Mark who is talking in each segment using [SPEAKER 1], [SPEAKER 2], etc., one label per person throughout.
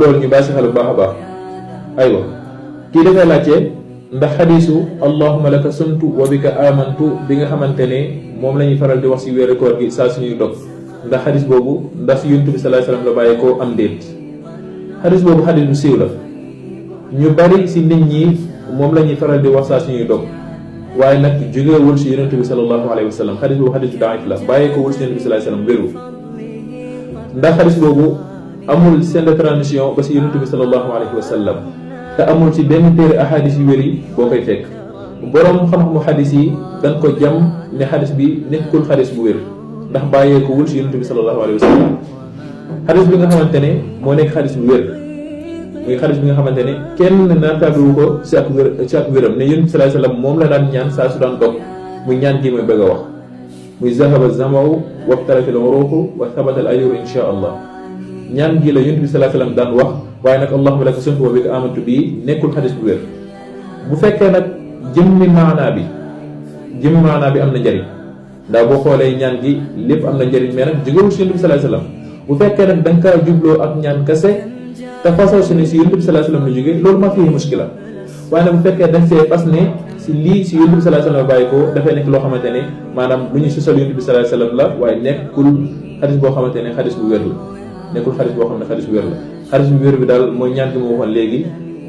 [SPEAKER 1] loolu ñu bàyyi si xel bu baax a baax aywa kii dafay laajte ndax xadiisu allahumma laka sumtu wa bika amantu bi nga xamante ne moom la ñuy faral di wax si weeru koor gi saa suñuy dog ndax xadis boobu ndax si yonent bi sallallahu alayhi wasallam la bàyyi koo am déet. xadis boobu xadis bu siiw la ñu bari si nit ñi moom la ñuy faral di wax saa suñuy dog waaye nag jógewul si yonent bi sallallahu alayhi wasallam xadis boobu xadis bu daif la bàyyi ko wul si yonent bi sallallahu alayhi wasallam wérul ndax xadis boobu amul seen de transition ba si yonent bi sallallahu alayhi wasallam te amul ci benn téere ahadis yu wér yi boo koy fekk boroom xam-xamu xadis yi dañ ko jam ne xadis bi nekkul xadis bu wér ndax bàyyee ko wul si yonent bi sallallahu alayhi wasallam xadis bi nga xamante ne moo nekk xadis bu wér muy xadis bi nga xamante ne kenn naataabiwu ko si ak wéram ne yonent bi sallallahu alayhi wasallam moom la daan ñaan saa su daan dog muy ñaan gi mooy bëgg a wax muy zahaba zamau wabtaratil uruqu wa thabata al ajru insha allah ñaan gi la yonent bi sallallahu alayhi wasallam daan wax waaye nag allahumma laka sumtu wa bika amantu bii nekkul xadis bu wér bu fekkee nag jëmmi maanaa bi am na njëriñ ndax boo xoolee ñaan gi lépp am na njëriñ mais nag jógewul si yonent bi sallallahu alayhi wasallam bu fekkee nag da nga kaa jubloo ak ñaan kese te fasoo si ne si yonent bi sallallahu alayhi wasallam la jógee loolu ma fii muskila waaye nag bu fekkee dañ see fas ne si lii si yonent bi sallallahu alayhi wasallam bàyyi ko dafay nekk loo xamante ne maanaam lu ñu sosal yonent bi sallallahu alayhi wasallam la waaye nekkul xadis boo xamante ne xadis bu wér la nekkul xadis boo xam ne xadis bu wér la xadis bu wér bi daal mooy ñaan gi ma waxoon léegi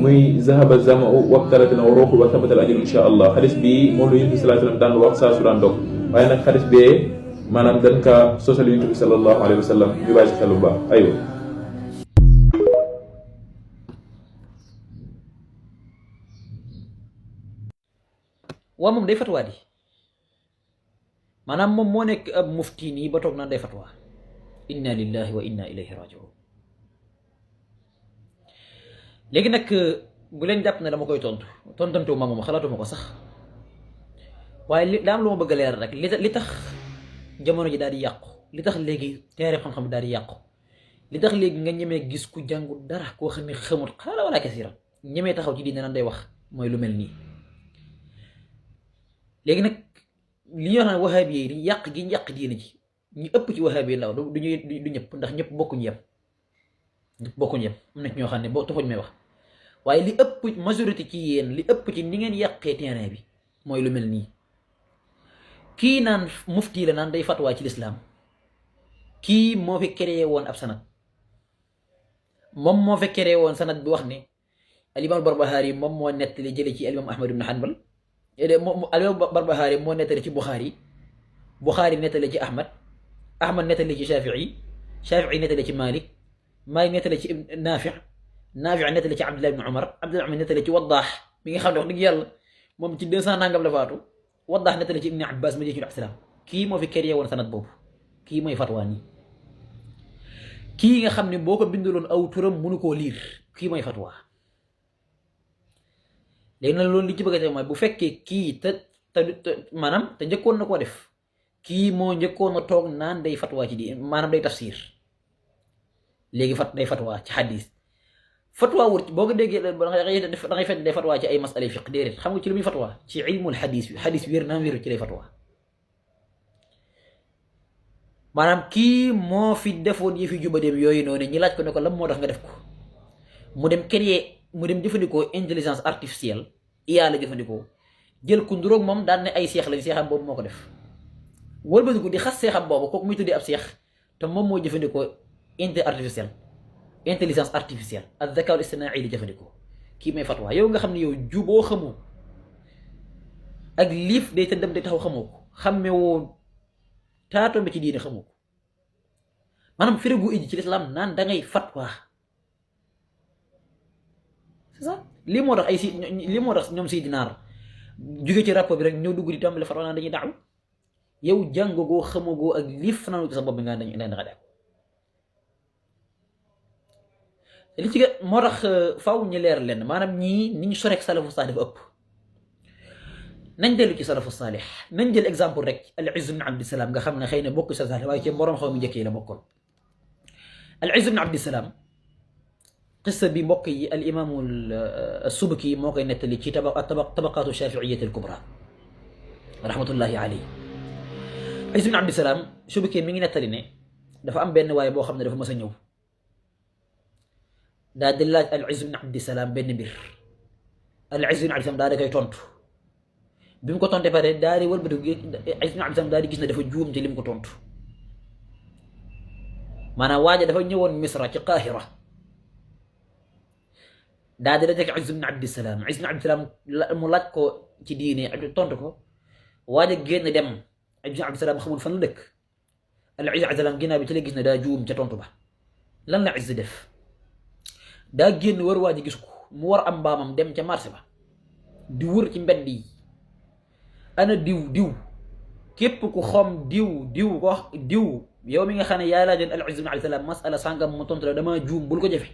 [SPEAKER 1] muy zahaba zamau wabtaratil uruqu wa thabata al ajru insha allah xadis bii moom la yonent bi sallallahu alayhi wasallam daan wax saa su daan dog waaye nag xadis bee maanaam dañ kaa sosal yonent bi sallallahu alayhi wa sallam ñu bàyyi si xel bu baax aywa.
[SPEAKER 2] waaw moom day fatwaa di maanaam moom moo nekk ab mufti nii ba toog naan day fatwaa inna lillahi wa inna ilayhi rajiun léegi nag bu leen jàpp ne dama koy tontantu ma moom xalaatuma ko sax waaye li daa am lu ma bëgg a leer rek li tax jamono ji daal di yàqu li tax léegi teere xam-xam daal di yàqu li tax léegi nga ñemee gis ku jàngu dara koo xam ne xamut xaala wala kasiran ñemee taxaw ci diine nan day wax mooy lu mel nii léegi nag li ñuy wax naan wahabi yi di yàq gi ñu yàq diine ji ñu ëpp ci wahabi yi law du ñëpp ndax ñëpp bokkuñu yem am na ci ñoo xam ne boo taxuñ may wax waaye li ëpp majorité ci yéen li ëpp ci ni ngeen yàqee terrain bi mooy lu mel nii kii naan mufti la naan day fatwa ci lislaam kii moo fi créé woon ab sanad moom moo fi créé woon sanad bi wax ne alimam Barbahari moom moo nettali jële ci alimam Ahmad ibn Hanbal alimam Barbahari moo nettali ci Bukhari nettali ci Ahmad nettali ci Shafii nettali ci Malik nettali ci Nafi nettali ci Abdullah ibn Umar nettali ci Waddaax mi nga xam ne wax dëgg yàlla moom ci 200 nangam la faatu Waddaax nettali ci Ibn Abbas ma jël ci salaam kii moo fi créé woon sanad boobu kii mooy fatwa nii kii nga xam ne boo ko bindaloon aw turam mënu koo liir kii mooy fatwa léegi nag loolu li ci bëgg a teg mooy bu fekkee kii te maanaam te njëkkoon na koo def kii moo njëkkoon a toog naan day fatwa ci di maanaam day tafsir léegi day fatwa ci xadis fatwa wut boo ko déggee da ngay fekk day fatwa ci ay masala fiq déedéet xam nga ci lu muy fatwa ci ilmul xadis bi xadis wér naam wéru ci lay fatwa maanaam kii moo fi defoon yëfi jubadeem yooyu noonu ñi laaj ko ne ko lan moo tax nga def ko mu dem jëfandikoo intelligence artificielle IA la jëfandikoo jël ku nduróog moom daan ne ay seex lañ seexam boobu moo ko def wëlbatiku di xas seexam boobu kooku muy tuddee ab seex te moom moo jëfandikoo intelligence artificielle ak zaka al istinai li jëfandikoo kii may fatwa yow nga xam ne yow juboo xamoo ak liif day tëddam day taxaw xamoo ko xamme woo taatoo bi ci diine xamoo ko maanaam firigu iji ci lislaam naan da ngay fatwa c'est ça lii moo tax ñoom si dinaar jóge ci rapport bi rek ñëw dugg di tàmbale fatwa naan dañuy daaw yow jàngagoo xamagoo ak liif fanaanu ci sa bopp bi nga dañ daxa def li ci moo tax faaw ñu leer leen maanaam ñii ni ñu sorek salafu saalih dafa ëpp nañ dellu ci salafu saalih nañ jël exemple rek al Izz ibn Abdissalaam nga xam ne xëy na bokk sa saalih waaye ci borom xaw mi njëkk yi la bokkoon al Izz ibn Abdissalaam qissa bi mbokk yi al imaamu Subki moo koy nettali ci tabaqaatu shafiiyati al kubra rahmatullahi alayhi Izz ibn Abdissalaam Subki mi ngi nettali ne dafa am benn waaye boo xam ne dafa mës a ñëw daa di laaj al Izz ibn Abdissalaam benn mbir al Izz ibn Abdissalaam daa di koy tontu bi mu ko tontee pare daa di wëlbatiku Izz ibn Abdissalaam daa di gis ne dafa juum ci li mu ko tontu maanaam waaja dafa ñëwoon Misra ci Qaahira daa di dajeek Izz ibn Abdissalaam Izz ibn Abdissalaam mu laaj ko ci diine tontu ko waaja génn dem Izz ibn Abdissalaam xamul fan la dëkk al Izz ibn Abdissalaam ginnaaw bi ci la gis ne daa juum ca tontu ba lan la Izz def daa génn wër waaji gis ko mu war am mbaamam dem ca marché ba di wër ci mbedd yi ana diw képp ku xom diw ko wax diw yow mi nga xam ne yaa laajoon al Izz ibn Abdissalaam masala sàngam mu tontu la dama juum bul ko jëfe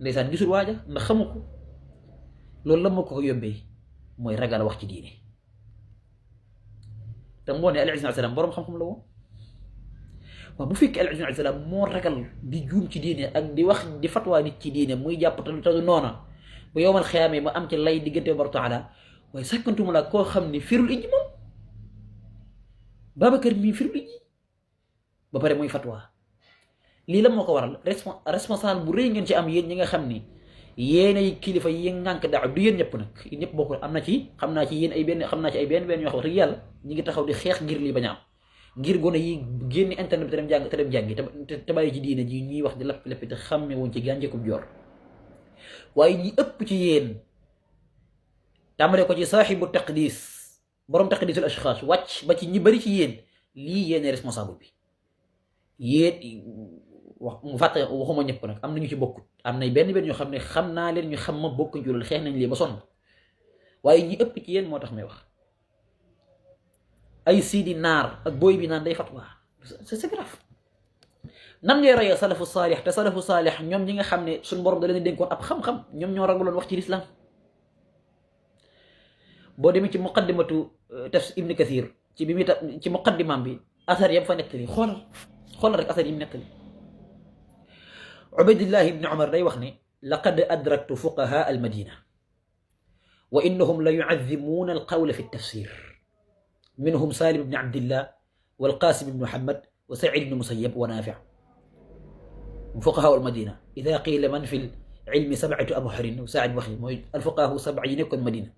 [SPEAKER 2] ndeysaan gisul waaja ndax xamu ko loolu la ma ko yóbbee mooy ragal wax ci diine te moo ne al Izz ibn Abdissalaam boroom xam-xam la woon waaw bu fekkee al Izz ibn Abdissalaam moo ragal di juum ci diine ak di wax di fatwaa nit ci diine muy jàpp te du noona bu yowmal xiyaamee mu am ci lay diggante Boroom taala waaye sàkkantuma la koo xam ne firul ijji moom Babacar mii firul ijji ba pare muy fatwaa lii la moo ko waral responsable bu rëy ngeen ci am yéen ñi nga xam ni yéenay kilifa yi ngànk daaw du yéen ñëpp nag yéen ñëpp bokkul am na ci xam naa ci yéen ay benn xam naa ci ay benn ñoo xam wax dëgg yàlla ñi ngi taxaw di xeex ngir lii bañ a am ngir gone yi génn internet bi te dem jàngi te bàyyi ci diine ji ñuy wax di lapp te xàmme wuñ ci gànjekub joor waaye ñi ëpp ci yéen tàmbale ko ci saaxibu taqdis borom taqdisul ashxaas wàcc ba ci ñi bëri ci yéen lii yéene responsable bi yéen wax mu fàtte waxuma ñëpp nag am na ñu ci bokkut am na benn ñoo xam ne xam naa leen ñu xam ma bokkuñ ci loolu xeex nañ lii ba sonn waaye ñi ëpp ci yéen moo tax may wax ay siidi naar ak booy bi naan day fatwa c'est grave nan ngay royee salafu saalix te salafu saalix ñoom ñi nga xam ne suñ borom da leen dénkoon ab xam-xam ñoom ñoo ragaloon wax ci lislaam boo demee ci muqaddimatu tafsir ibni kathir ci bi muy ci muqaddimaam bi asar yam fa nettali xoolal rek asar yi mu nettali Ubaydillah ibni Umar day wax ne laqad adraktu fuqaha almadina wa innahum la yu'azzimuuna alqawla fi tafsir minhum Salim ibn Abdillah wal Qasim ibn Muhammad wa Sa'id ibn Musayyab wa Nafi' fuqahaa al-Madina idha qila man fi al-ilmi sab'atu abhurin Sa'id waxi mooy al-fuqahaa sab'a yi nekkoon Madina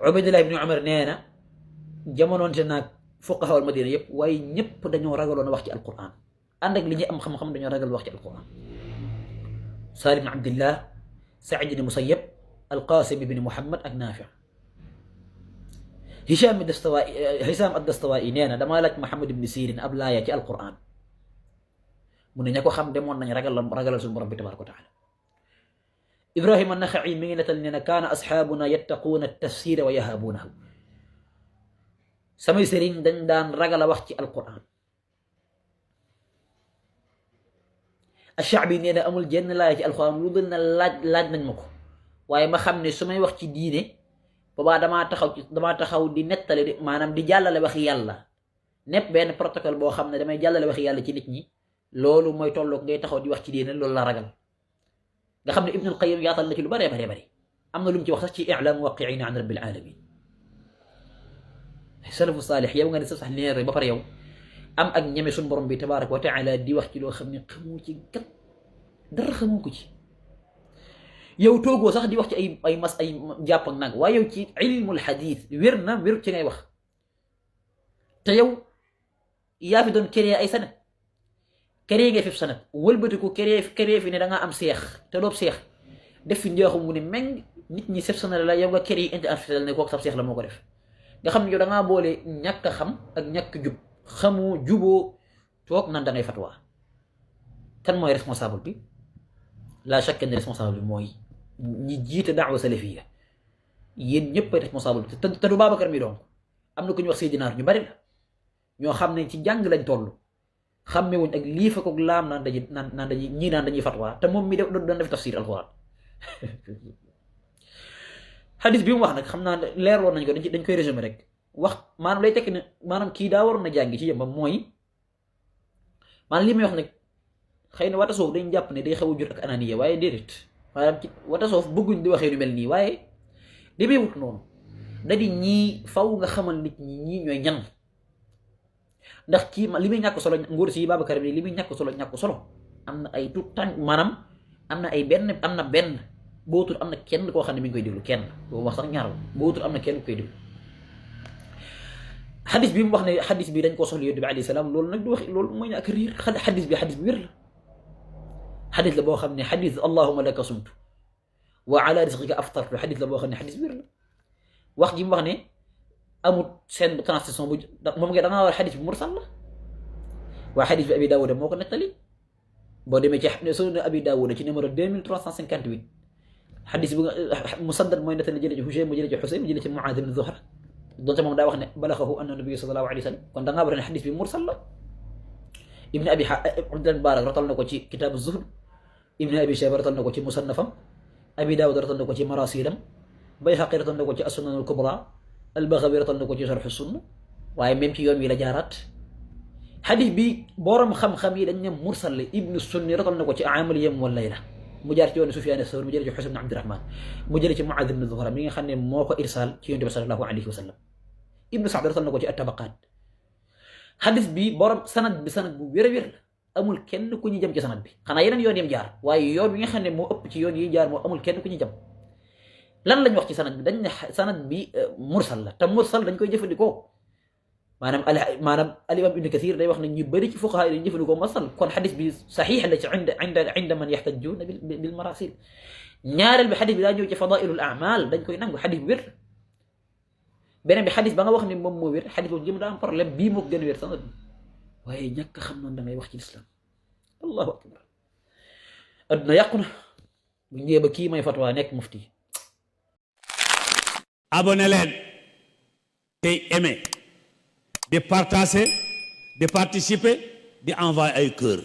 [SPEAKER 2] Ubaydullah ibn Umar nee na jamonoonte naag fuqahaa al-Madina yëpp waaye ñëpp dañoo ragaloon wax ci alquran ànd ak li ñu am xam-xam dañoo ragal wax ci alquran Salim ibn Abdillah Sa'id ibn Musayyab al-Qasim ibn Muhammad ak Nafi' Hisham ad-Dastawaa'i nee na damaa laaj Muhammad ibn Sirin ab laaya ci alquran mu ne ña ko xam demoon nañ ragalal suñu borom bi tabaaraka wa taala Ibrahim an-Naxa'i mi ngi netal nee na kaana asxaabuna yattaquuna at-tafsira wa yahaabuunahu samay sëriñ dañ daan ragal a wax ci alquran Ash-Sha'bi nee na amul jenn laaya ci alquran lu dul na laaj nañ ma ko waaye ma xam ne su may wax ci diine boobaa damaa taxaw di nettali maanaam di jàllale waxi yàlla nepp benn protocole boo xam ne damay jàllale waxi yàlla ci nit ñi loolu mooy tolloog ngay taxaw di wax ci diine loolu la ragal nga xam ne Ibnul Qayyim yaatal na ci lu bare am na lu mu ci wax sax ci i'laam muwaqqi'iina an rabbil aalamiin salafu saalix yow nga ne sax leer ba pare yow am ak ñeme suñu borom bi tabaaraka wa taala di wax ci loo xam ne xamoo ci gat dara xamoo ko ci yow toogoo sax di wax ci ay jàpp ak nag waaye yow ci ilmul xadiis wér ci ngay wax te yow yaa fi doon créer ay sanad créer nga fi sanad wëlbatiku créer fi ne da ngaa am seex te doob seex def fi njaaxum mu ne meng nit ñi sef sanad la yow nga créer intelligence artificielle ne kooku sab seex la moo ko def nga xam ne yow da ngaa boole ñàkk a xam ak ñàkk jub xamoo juboo toog nan da ngay fatwa kan mooy responsable bi la chaque ne responsable bi mooy ñi jiite daawa salafiya yéen ñëpp responsable bi te du Babacar mi donc am na ku ñu wax Seydinaar ñu bari la ñoo xam ne ci jàng lañ toll xàmmewuñ ak lii fa ko laam naan dañuy fatwa te moom mi doon def tafsir alquran xadis bi mu wax nag xam naa leerloon nañ ko dañ koy résumé rek wax maanaam lay tekki ne maanaam kii daa waroon na jàngi ci yëmbam mooy maanaam li may wax nag xëy na wata soof dañ jàpp ne day xaw a jot ak ananiya waaye déedéet maanaam ci wata soof bëgguñ di waxee lu mel nii waaye demee wut noonu da di ñii faw nga xamal nit ñi ñooy ñan ndax kii li muy ñàkk solo nguur si Babacar bi li muy ñàkk solo am na ay tout tànk maanaam am na ay benn bootul am na kenn koo xam ne mi ngi koy déglu kenn boobu wax sax ñaaral bootul am na kenn ku koy déglu xadis bi mu wax ne xadis bi dañ koo soxla yonent bi alayhi salaam loolu nag du wax loolu mooy ne ak riir xadis bi wér la xadis la boo xam ne xadis allahumma laka sumtu wa ala rizqika aftartu xadis la boo xam ne xadis bi wér la wax ji mu wax ne amul seen transition bu moom nga da ngaa war xadis bi mursal la waa xadis bi abi daawuda moo ko nettali boo demee ci sunan abi daawuda ci numéro 2358 xadis bi musaddad mooy nettali jëlee ci Husaym mu jëlee ci Husaym mu jëlee ci Muaaz ibn Zuhra donte moom daa wax ne balaghahu anna nabiyya sallallahu alayhi wa sallam kon da ngaa war ne xadis bi mursal la ibn abi Abdul Mubarak rotal na ko ci kitaabu zuhd ibn abi Shayba rotal na ko ci musannafam abi daawud rotal na ko ci marasilam Bayhaqi rotal na ko ci as-sunan al-kubra al-Baghawi rotal na ko ci sharh as-sunna waaye même ci yoon wi la jaaraat xadis bi borom xam-xam yi dañ ne mursal la ibnu sunni rotal na ko ci amal yawm wal layla mu jaar ci yoonu Sufyaan as-Sawri mu jëlee ci Husayn ibn Abdurrahman mu jëlee ci Muaaz ibn Zuhra mi nga xam ne moo ko irsaal ci yonent bi sallallahu alayhi wa sallam ibnu Sa'd rotal na ko ci at-Tabaqaat xadis bi borom sanad bu wér a wér la amul kenn ku ñu jëm ci sanad bi xanaa yeneen yoon yam jaar waaye yoon wi nga xam ne moo ëpp ci yoon yi jaar moo amul kenn ku ñu jëm lan lañ wax ci sanad bi dañ ne sanad bi mursal la te mursal dañ koy jëfandikoo maanaam al-imam ibn Kathir day wax ne ñu bëri ci fuqaha yi dañuy jëfandikoo mursal kon xadis bi saxiix la ci inda man yaxtajuuna bil marasil ñaareel bi xadis bi daa ñëw ci fadailul a'mal dañ koy nangu xadis bi wér beneen bi xadis ba nga wax ne moom moo wér xadis boobu jëm daa am problème bii moo ko gën a wér sanad bi waaye ñàkk xam noonu da ngay wax ci lislaam allahu akbar adduna yàqu na bu ñëwee ba kii may fatwa nekk mufti
[SPEAKER 3] abonné leen tey aimé di partager di participer di envoyer ay cœur